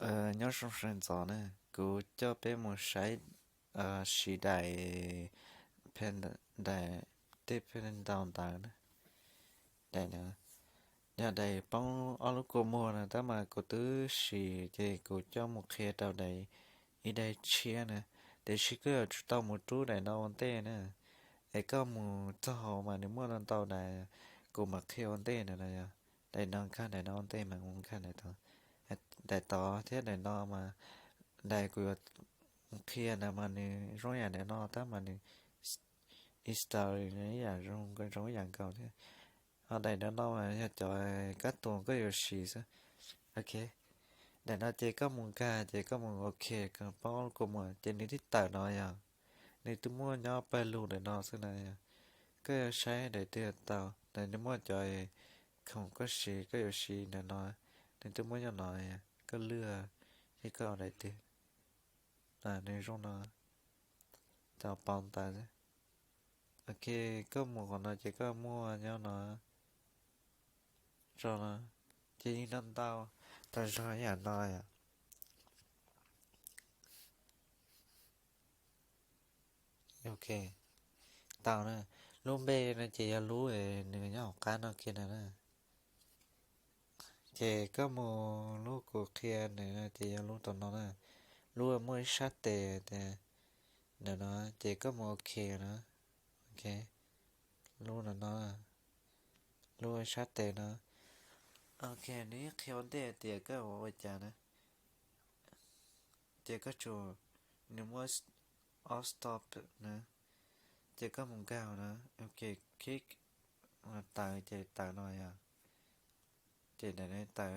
Nyob zoo sawv ntxov na, kuv coj peb mus saib siv daim, daim, tej pheej ntau ntawd na. Daim no yog daim poob ob lub kua muag no, tab mas kuv twb siv ces kuv coj mus qhia rau daim ib daim tshiab na. Tiam sis koj yuav tsum tau mus rub daim no ua ntej na, es koj mus txog hauv mas nws muaj ntau ntau daim, kuv mam qhia ua ntej ntawm no yog. Daim no nkag daim no ua ntej mas mus nkag daim tod, daim tod thiab daim no mas, daim kuv yuav qhia ntawd mas nws zoo yam daim no tab mas nws history ib yam zoo, zoo ib yam nkaus thiab. Ho daim no no mas yog cov kab tuas koj yuav siv xwb. Ok, daim no ces koj mus nkag ces koj mus ok, poob kua muag ces nws twb tawm no yog, nws twb muaj nyob pawg lug ntawm no xwb na yog. Koj yuav saib daim twg tau, nws muaj cov khoom koj siv, koj yuav siv ntawm no, nws twb muaj nyob no, koj lwaj thiab koj daim twg, nws zoo no, cov pauv ntawv. Ok, koj mus qhov no ces koj muaj nyob no, tso no, ces yeej ntau ntau, tau zog yam no yom. Ok, tau na. Lub npe no ces yog lub nws nyob hauv qab no kiag na. Ces koj mus lub kuv qhia nws no ces yog lub tom no na. Lub muaj ib sab tes tias ntawm no, ces koj mus ok na. Ok, lub no no, lub sab tes no. Ok, nws qhia ua ntej tias koj ua cas na. Ces koj tsum, nws muaj off stop na, ces koj mus nkag na. Ok, click, tawm ces tawm no yog. Ces ntawm no tawm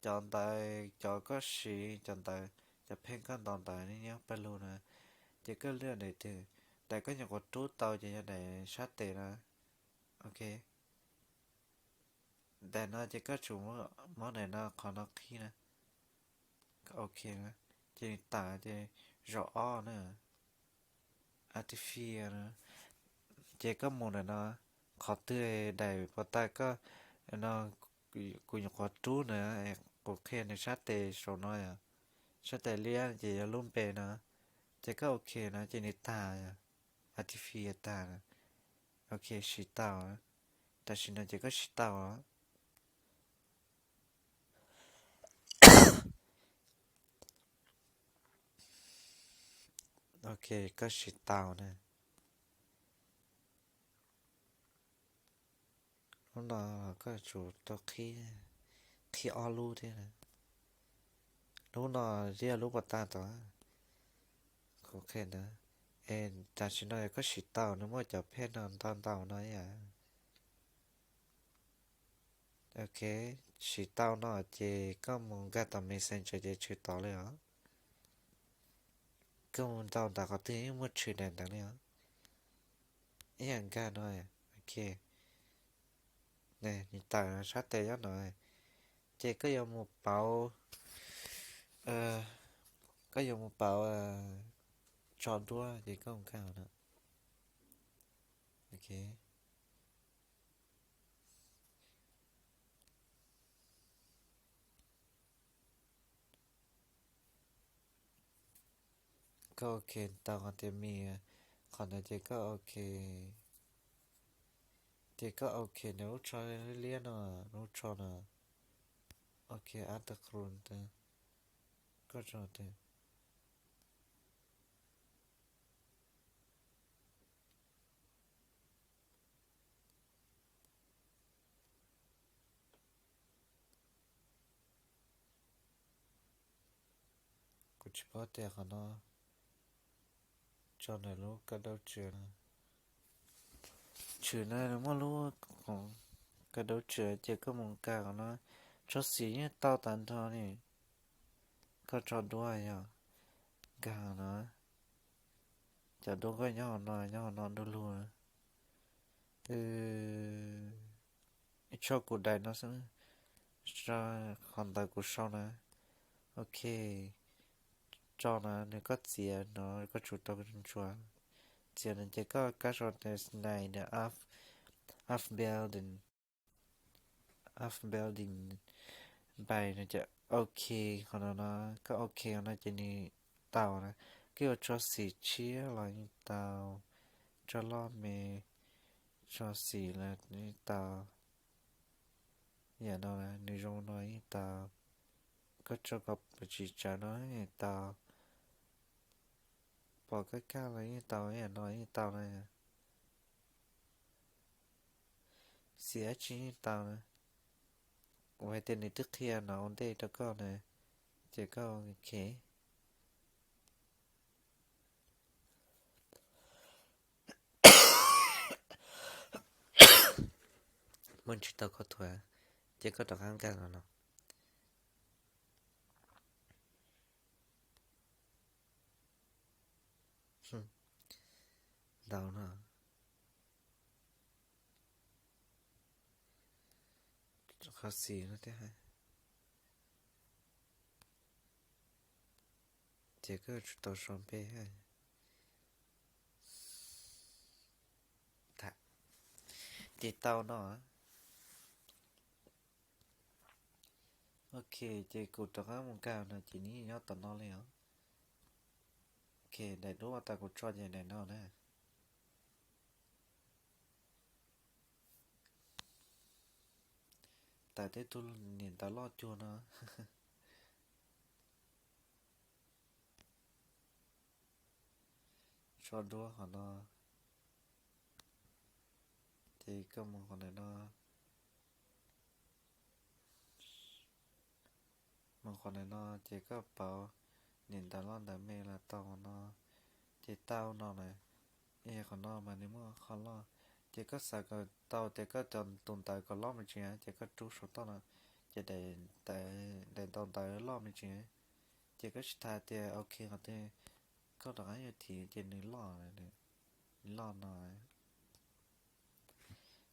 cov ntawv, cov koj siv, cov ntawv, cov pheej koj ntaus ntawv nyob pawg lug na. Ces koj lwaj daim twg, daim koj nyuam qhuav rub tau ces yog daim sab tes na. Ok, daim no ces koj tsum muab daim no qhov no qhib na. Ok, ces nws tawm ces zaum ob na, artificial na. Ces koj mus ntawm no, qhov twg daim puas tag koj no, kuv nyuam qhuav rub na, kuv qhia nws sab tes saum no yom, sab tes liab ces yog lub npe no. Ces koj ok no ces nws tag yom, artificial tag na. Ok, siv tau. Tam sim no ces koj siv tau. Ok, koj siv tau na. Lub no koj tsum tau qhib, qhib ob lub thiab na. Lub no thiab lub puas tag tod. Kuv qhia ntawd. Es tam sim no yog koj siv tau, nws muaj cov pheej no ntau ntau no ib yam. Ok, siv tau no ces koj mus nkag tom Messenger ces tshwm tod li os. Koj mus ntaus ntawm qhov twg yeej muaj tshwm daim ntawd li os. Ib yam nkag no, ok. Nws tawm sab tes nyob no, ces koj yuav mus pauv, koj yuav mus pauv tso duab ces koj mus nkag no. Ok. Koj ok tau qhov tias me, qhov ntawd ces koj ok. Ces koj ok nws lub tsho liab liab no, lub tsho no. Ok, achtergrond, koj tso tes. Kuv tsis paub tias qhov no tso ntawm lub kab daub tsw no. Tshwm no nws muaj lub kab daub tsw ces koj mus nkag qhov no, tso xim yeej tau tag nrho li. Koj tso duab yog nkag no, cov duab koj nyob hauv no, nyob hauv no du lug. Tso kuv daim no xwb, qhov ntawd kuv sau na. Ok, tso na, nws koj txiav no, koj tsum tau ntsuas. Txiav no ces koj kab sau tias snail no, afbeelding, afbeelding, npai no ces Ok, qhov no no, koj ok no ces nws tau na. Koj yuav tso xim tshiab los yeej tau, tso loj me, tso xim los yeej tau. Yam no na, nws zoo no yeej tau. Koj tso kom tsis tsawv no yeej tau. Pom kaj kaj los yeej tau, yam no yeej tau na. Xim dab tsi yeej tau na. Ua hais tias nws twb qhia no ua ntej rau koj na, ces koj ok. Muaj tsis tau koj thuam, ces koj rov qab nkag los no. Ntau no. Qhov xim no thiab, ces koj tsis tau so npe. Tham, ces tau no. Ok, ces kuv rov qab mus nkag no ces nws nyob tom no li os. Ok, daim duab uas tas kuv tso ces daim no na. Tawm tej tug niam ntawv loj cuag no. Tso duab qhov no, ces koj mus qhov ntawm no. Mus qhov ntawm no ces koj pauv niam ntawv loj ntawv me los tau no, ces tau no na. Qhov no mas nws muaj qhov loj, ces koj xav kom tau tias koj cov tus ntawv kom loj me ntsis, ces koj rub saum toj no, ces daim ntaus ntawv loj me ntsis, ces koj tsis tas tias ok qhov twg, koj rov qab yuav thim ces nws loj, nws loj no.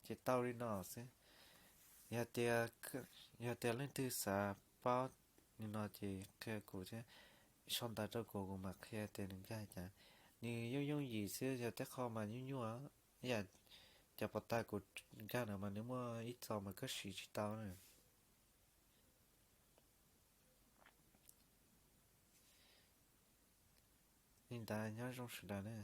Ces tau li no xwb. Yog tias, yog tias leej twg xav paub li no ces qhia kuv thiab, sau ntawv rau kuv, kuv mam qhia tias nws nkag cas. Nws yooj yooj yim xwb, yog tej qho mas nyuaj nyuaj, ib yam cov pov tag kuv nkag no mas nws muaj ib txoj mas koj siv tsis tau na. Li ntawd nyob zoo sawv daws na.